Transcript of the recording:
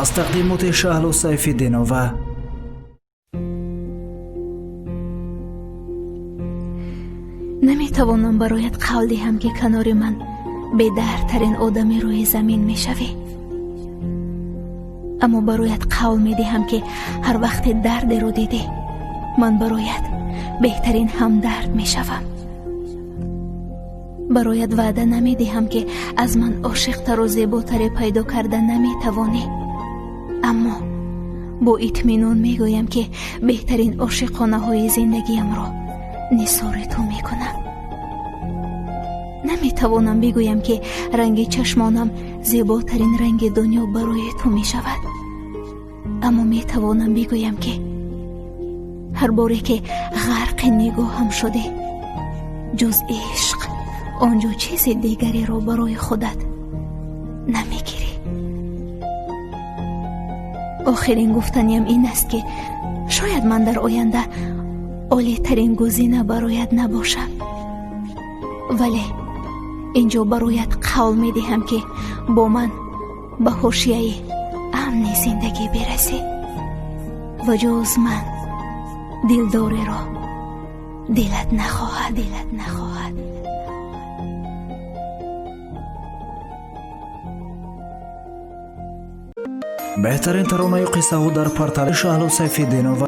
Аз тақдимоти Шаҳлу Сайфиддинова. Наметавонам бароят қавл диҳам, ки канори ман бедардтарин одами рӯи замин мешавӣ, аммо бароят қавл медиҳам, ки ҳар вақте дардеро дидӣ, ман бароят беҳтарин ҳамдард мешавам. Бароят ваъда намедиҳам, ки аз ман ошиқтару зеботаре пайдо карда наметавонӣ, аммо бо итминон мегӯям, ки беҳтарин ошиқонаҳои зиндагиамро нисори ту мекунам. Наметавонам бигӯям, ки ранги чашмонам зеботарин ранги дунё барои ту мешавад, аммо метавонам бигӯям, ки ҳар боре ки ғарқи нигоҳам шудӣ, ҷуз ишқ он ҷо чизи дигареро барои худат намегирӣ. Охирин гуфтаниам ин аст, ки шояд ман дар оянда олитарин гузина бароят набошам, вале инҷо бароят қавл медиҳам, ки бо ман ба ҳошияи амни зиндагӣ бирасӣ ва ҷуз ман дилдореро дилат нахоҳад, дилат нахоҳад. Беҳтарин таронаю қиссаҳо дар портали Шаҳлу Сайфиддинова.